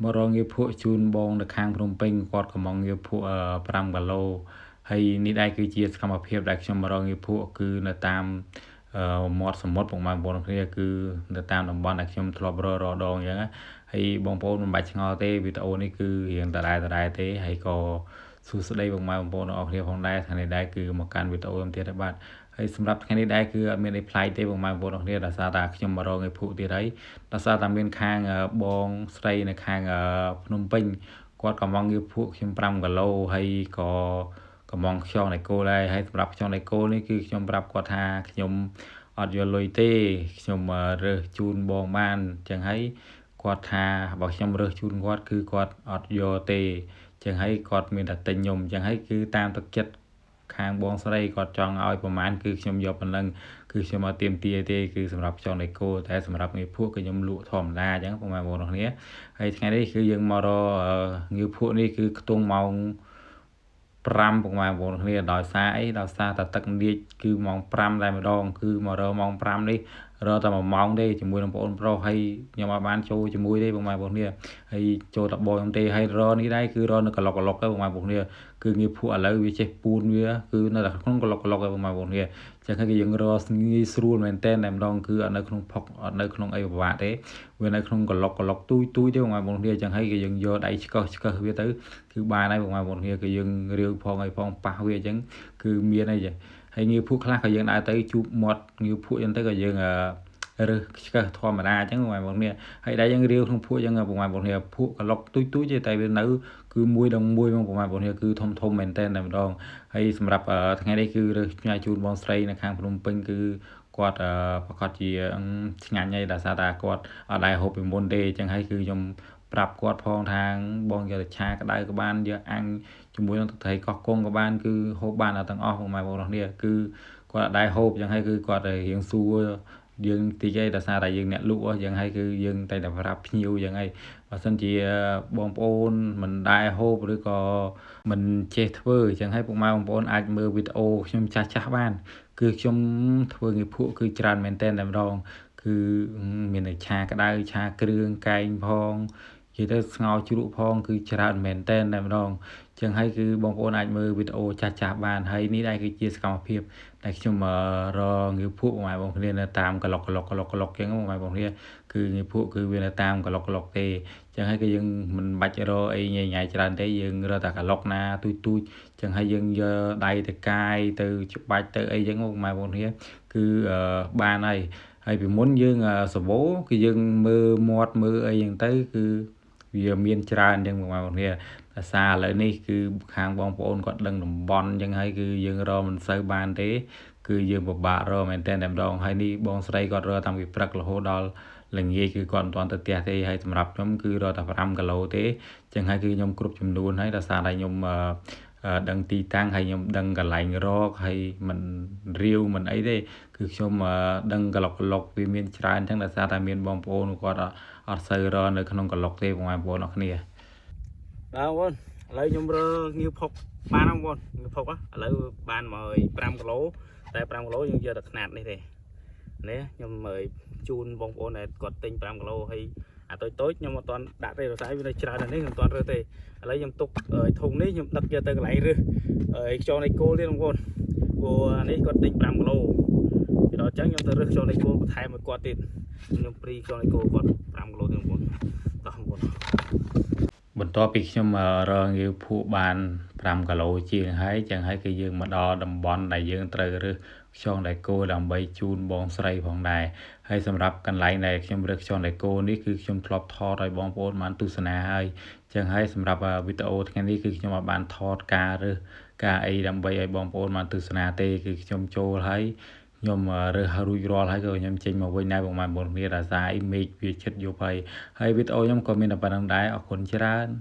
មករកងាវភក់ជូនបងនៅខាងភ្នំពេញគាត់កំងងាវភក់5គីឡូហើយនេះដែរគឺជាសកម្មភាពដែលខ្ញុំមករកងាវភក់គឺនៅតាមមាត់សមុទ្រពុកម៉ែបងប្អូនគ្នាគឺនៅតាមតំបន់ដែលខ្ញុំធ្លាប់រករដងអញ្ចឹងហើយបងប្អូនមិនបាច់ឆ្ងល់ទេវីដេអូនេះគឺរៀងដដែលដដែលទេហើយក៏សួស្តីពុកម៉ែបងប្អូនអរគ្នាផងដែរថ្ងៃនេះដែរគឺមកកាន់វីដេអូខ្ញុំទៀតហើយបាទហើយសម្រាប់ថ្ងៃនេះដែរគឺអត់មានអីប្លែកទេពុកម៉ែបងប្អូនអរគ្នាដោយសារតែខ្ញុំមករកងាយភក់ទៀតហើយដោយសារតែមានខាងបងស្រីនៅខាងភ្នំពេញគាត់កំងងាយភក់ខ្ញុំ5គីឡូហើយក៏កំងខ្យងនៃគោដែរហើយសម្រាប់ខ្យងនៃគោនេះគឺខ្ញុំប្រាប់គាត់ថាខ្ញុំអត់យកលុយទេខ្ញុំរើសជូនបងបានអញ្ចឹងហើយគាត់ថាបើខ្ញុំរើសជូនគាត់គឺគាត់អត់យកទេអញ្ចឹងហើយគាត់មានតែទិញខ្ញុំអញ្ចឹងហើយគឺតាមទឹកចិត្តខាងបងស្រីគាត់ចង់ឲ្យប្រហែលគឺខ្ញុំយកប៉ុណ្ណឹងគឺខ្ញុំអត់ទៀមទាទេគឺសម្រាប់ខ្យងនៃគោតែសម្រាប់ងាយភក់គឺខ្ញុំលក់ធម្មតាអញ្ចឹងពុកម៉ែបងប្អូនគ្នាហើយថ្ងៃនេះគឺយើងមករកងាយភក់នេះគឺខ្ទង់ម៉ោង5ពុកម៉ែបងប្អូនគ្នាដោយសារអីដោយសារតែទឹកនាចគឺម៉ោង5តែម្ដងគឺមករកម៉ោង5នេះរកតែ1ម៉ោងទេជាមួយនឹងបងប្អូនប្រុសហើយខ្ញុំអត់បានចូលជាមួយទេពុកម៉ែបងប្អូនគ្នាហើយចូលតែបងខ្ញុំទេហើយរកនេះដែរគឺរកនៅកឡុកកឡុកទេពុកម៉ែបងប្អូនគ្នាគឺងាយភក់ឥឡូវវាចេះពូនវាគឺនៅតែក្នុងកឡុកកឡុកទេពុកម៉ែបងប្អូនគ្នាចឹងហើយគឺយើងរកងាយស្រួលមែនតើតែម្ដងគឺអត់នៅក្នុងផុកអត់នៅក្នុងអីពិបាកទេវានៅក្នុងកឡុកកឡុកទូចទូចទេពុកម៉ែបងប្អូនគ្នាចឹងហើយគឺយើងយកដៃឆ្កឹះឆ្កឹះវាទៅគឺបានហើយពុកម៉ែបងប្អូនគ្នាគឺយើងរាវផងអីផងប៉ះវាអញ្ចឹងគឺមានអីចឹងហើយងាយភក់ខ្លះក៏យើងដើរទៅជួបមាត់ងាយភក់អញ្ចឹងទៅក៏យើងរើសឆ្កឹះធម្មតាអញ្ចឹងបងប្អូនគ្នាហើយដែរយើងរាវក្នុងភក់អញ្ចឹងបងប្អូនគ្នាភក់កឡុកទូចទូចទេតែវានៅគឺមួយដល់មួយបងប្អូនគ្នាគឺធំធំមែនតើតែម្ដងហើយសម្រាប់ថ្ងៃនេះគឺរើសផ្ញើជូនបងស្រីនៅខាងភ្នំពេញគឺគាត់ប្រកាសជាឆ្ងាញ់ហើយដោយសារតែគាត់អត់ដែលហូបពីមុនទេអញ្ចឹងហើយគឺខ្ញុំប្រាប់គាត់ផងថាបងយកទៅឆាក្តៅក៏បានយកអាំងជាមួយនឹងទឹកត្រីកោះកុងក៏បានគឺហូបបានទាំងអស់បងប្អូនគ្នាគឺគាត់អត់ដែលហូបអញ្ចឹងហើយគឺគាត់រៀងសួរយើងតិចឯងដោយសារតែយើងអ្នកលក់អញ្ចឹងហើយគឺយើងតែតែប្រាប់ភ្ញៀវអញ្ចឹងហើយបើសិនជាបងប្អូនមិនដែលហូបឬក៏មិនចេះធ្វើអញ្ចឹងហើយពុកម៉ែបងប្អូនអាចមើលវីដេអូខ្ញុំចាស់ចាស់បានគឺខ្ញុំធ្វើងាយភក់គឺច្រើនមែនតើតែម្ដងគឺមានតែឆាក្តៅឆាគ្រឿងកែងផងនិយាយទៅស្ងោរជ្រក់ផងគឺច្រើនមែនតើតែម្ដងចឹងហើយគឺបងប្អូនអាចមើលវីដេអូចាស់ចាស់បានហើយនេះដែរគឺជាសកម្មភាពដែលខ្ញុំរកងាវភក់បងប្អូនគ្នានៅតាមកឡុកកឡុកកឡុកកឡុកចឹងបងប្អូនគ្នាគឺងាវភក់គឺវានៅតាមកឡុកកឡុកទេចឹងហើយគឺយើងមិនបាច់រកអីញ៉ៃញ៉ៃច្រើនទេយើងរកតែកឡុកណាទូចទូចចឹងហើយយើងយកដៃទៅកាយទៅច្បាច់ទៅអីចឹងបងប្អូនគ្នាគឺបានហើយហើយពីមុនយើងសបោគឺយើងមើលមាត់មើលអីចឹងទៅគឺវាមានច្រើនចឹងបងប្អូនគ្នាដោយសារឥឡូវនេះគឺខាងបងប្អូនគាត់ដឹងតំបន់ចឹងហើយគឺយើងរកមិនសូវបានទេគឺយើងពិបាករកមែនតើតែម្ដងហើយនេះបងស្រីគាត់រកតាំងពីព្រឹករហូតដល់ល្ងាចគឺគាត់មិនទាន់ទៅផ្ទះទេហើយសម្រាប់ខ្ញុំគឺរកតែ5គីឡូទេចឹងហើយគឺខ្ញុំគ្រប់ចំនួនហើយដោយសារតែខ្ញុំដឹងទីតាំងហើយខ្ញុំដឹងកន្លែងរកហើយមិនរាវមិនអីទេគឺខ្ញុំដឹងកឡុកកឡុកវាមានច្រើនចឹងដោយសារតែមានបងប្អូនគាត់អត់សូវរកនៅក្នុងកឡុកទេបងប្អូនអរគ្នា បាទបងប្អូនឥឡូវខ្ញុំរើងាវផុកបានបងប្អូនងាវផុកឥឡូវបានមក5គីឡូតែ5គីឡូយើងយកតែខ្នាតនេះទេនេះខ្ញុំមកជូនបងប្អូនដែលគាត់ទិញ5គីឡូហើយអាតូចតូចខ្ញុំអត់ទាន់ដាក់ទេរសាយវានៅច្រើនណាស់នេះខ្ញុំអត់ទាន់រើសទេឥឡូវខ្ញុំទុកធុងនេះខ្ញុំដឹកយកទៅកន្លែងរើសខ្យងនៃគោលទៀតបងប្អូនព្រោះអានេះគាត់ទិញ5គីឡូពីដល់អញ្ចឹងខ្ញុំទៅរើសខ្យងនៃគោលបន្ថែមឲ្យគាត់ទៀតខ្ញុំព្រីខ្យងនៃគោលគាត់5គីឡូទៀតបងប្អូនតោះបងប្អូន បន្ទាប់ពីខ្ញុំរកងាវភក់បាន5គីឡូជាងហើយចឹងហើយគឺយើងមកដល់តំបន់ដែលយើងត្រូវរើសខ្យងដែកគោដើម្បីជូនបងស្រីផងដែរហើយសម្រាប់កន្លែងដែលខ្ញុំរើសខ្យងដែកគោនេះគឺខ្ញុំធ្លាប់ថតឲ្យបងប្អូនបានទស្សនាហើយចឹងហើយសម្រាប់វីដេអូថ្ងៃនេះគឺខ្ញុំអត់បានថតការរើសការអីដើម្បីឲ្យបងប្អូនបានទស្សនាទេគឺខ្ញុំចូលហើយខ្ញុំរើសរួចរាល់ហើយក៏ខ្ញុំចេញមកវិញដែរបងប្អូនគ្នាដោយសារអីមេឃវាជិតយប់ហើយហើយវីដេអូខ្ញុំក៏មានតែប៉ុណ្្នឹងដែរអរគុណច្រើន។